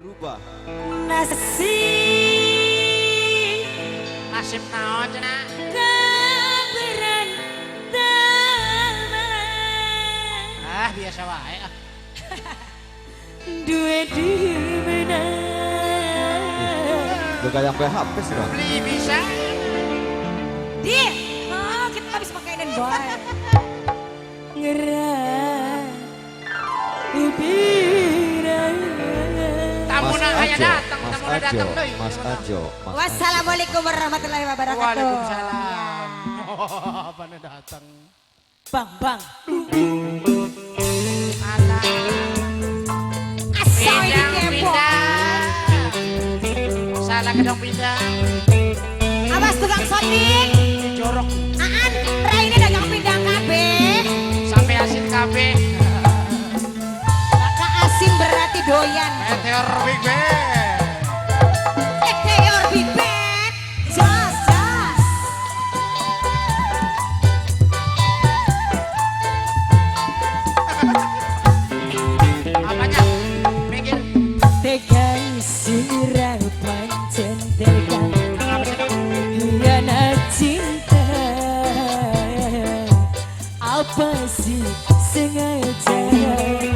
Berubah. Nasib Nasib naon cenah? Keberantaman. Ah, biasa wae ah. Duwe di mana? Gak kayak sampai HP sih, Bang. Beli bisa. Di, oh, kita habis makanan boy. Ngerah, Tamu Mas na kaya Ajo, datang, Mas tamu na Ajo, datang deui. Mas Ajo, Mas Ajo. Wassalamualaikum warahmatullahi wabarakatuh. Waalaikumsalam. Oh, apa datang? Bang, bang. Alah. Asal ini Pindang, kepo. pindang. Salah gedong pindang. Awas tukang sotik. Jorok Aan, raine dagang pindang kabeh. Sampai asin kabeh. Kakak asin berarti doyan. Meteor Big Band. Meteor Big Band. Jos, jos. Apanya? Mikir. Tega sirah pancen tega Apa sih, Dok? Hianat cinta. Apa sih sengaja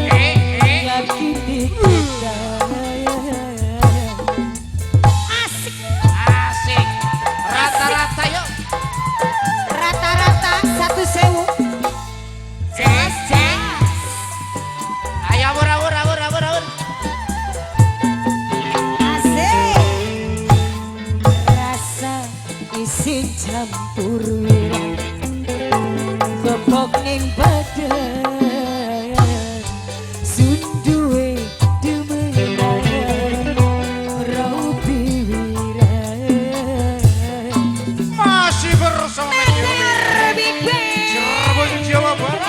Eh, eh. nyakiti kita? Asik. Asik. Rata-rata yuk. Rata-rata 1.000. Cek, cek. Ayo awur, awur, awur, awur, awur. Asik. Rasa isin campur wirang kepok ning badan sunduwe demenan raupi wirang. Masih bersama Meteor Big Band. Cirebon, Jawa Barat.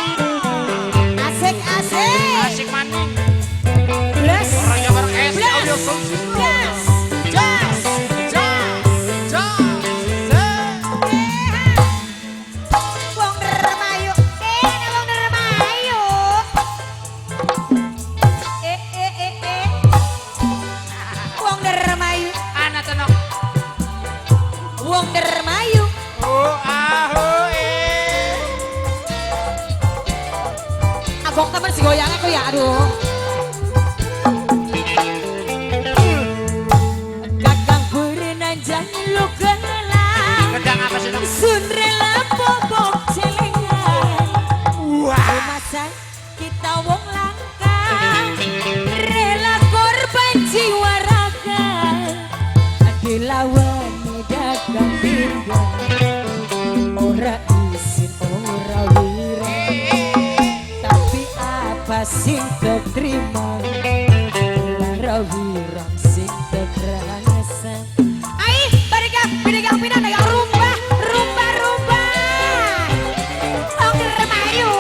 Asik asik. Asik maning. Blas. Orang Jawa Barat es. Blas. Audio sound system. Blas. Jas. Jas, jas, jas. Wong Dermayu, eh wong Dermayu. Eh eh eh eh. Wong Dermayu, Anak tenok. wong Dermayu. Oh, ah, oh, eh. Abok temen si goyang aku ya, aduh. Kakang berenang lu gelang. Gedang apa sih, Dok? Sun rela bobok celengan. Wah. Lumasan kita wong langka rela korban jiwa raga dilawani dagang pindang ora isin ora wirang tapi apa sing terima lara wirang sing terasa. Ai barega pedagang pindang dagang rumba rumba rumba. Wong Dermayu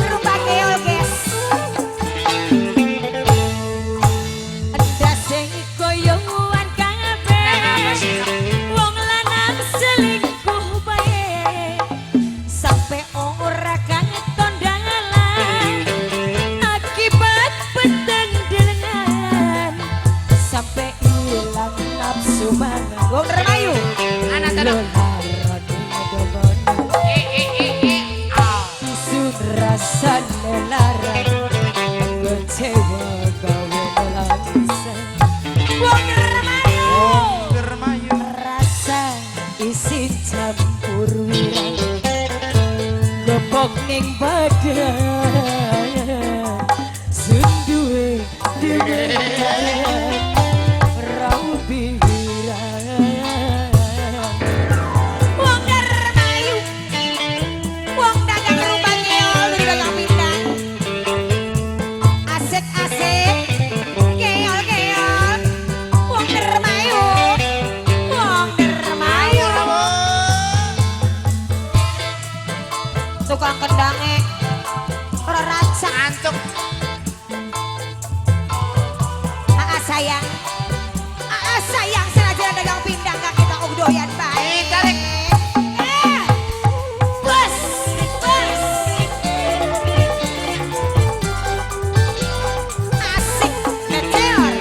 rumba keol guys. Ndase koyoan kabeh wong lanang selingkuh bae sampe ora katon dalan akibat peteng delengan sampe ilang nafsu mangan. Wong Dermayu. Anak tenok. Eh, eh, eh, eh. Ah. Isun rasane lara kecewa gawe nelangsa. Wong Dermayu. Wong Dermayu. Rasa isin campur wirang gepok ning badan sunduwe demenan raupi wirang. Wong Dermayu, wong dagang rumah keol dari dagang pindang. Asik asik keol keol. Wong Dermayu, wong Dermayu. Tukang kendange ora rancak. Ngantuk. Aa sayang, aa sayang senajan dagang pindang kaki kita doyan bae. Eh, tarik. Eh, bos, bos. Asik, meteor.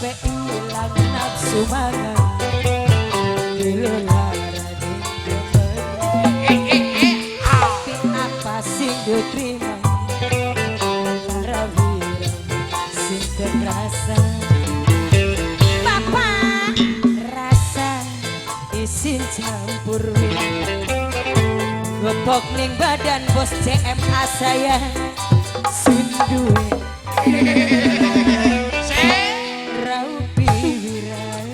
Sampai ilang nafsu mangan. Dilarani demen. Eh eh eh. Ah. Tapi apa sing diterima? Lara wirang sing terasa. Bapak Rasa isin campur ngepok ning badan bos CMA saya sunduwe Sing raupi wirang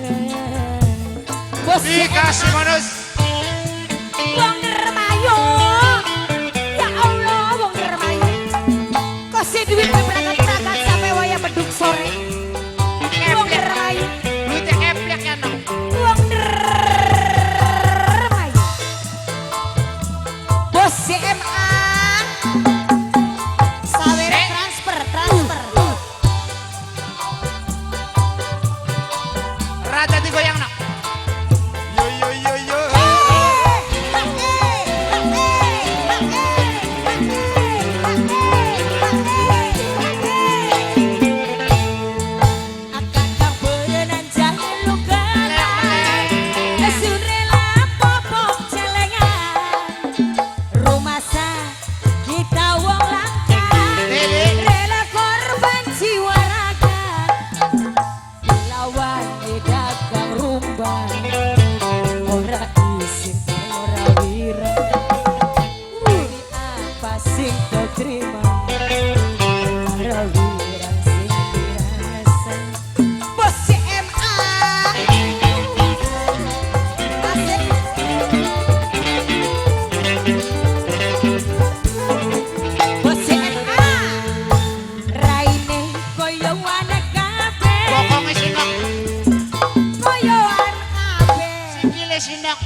bos dikasih bonus. Wong Dermayu. Ya Allah, wong Dermayu. Kok si duit berangkat-berangkat sampai waya beduk sore. Wong Dermayu. Duitnya keplek ya no. Wong Dermayu. Bos CMA. Sawere transfer, transfer. Rada digoyang no. Yo yo yo yo. Eh, eh, eh, eh, eh, eh, eh. Akang berenang jangan luka. Sun rela popok celengan. Rumasa kita wong langka. Rela korban jiwa raga. Lawan dagang rumba. Ora isin ora wirang. Ini apa sing kau terima? Ora wirang sing dirasa. Bos CMA. Asik. Bos CMA. Raine koyo anak kabeh. Bokongnya sinok. Koyoan kabeh. Sikile sinok.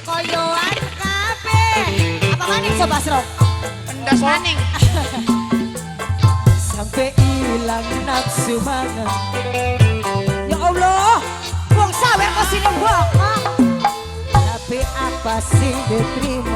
Koyoan kabeh. Apa maning coba Sro? Endas maning. Sampai ilang nafsu mangan. Ya Allah, wong sawer kok sini bokong. Tapi apa sing diterima?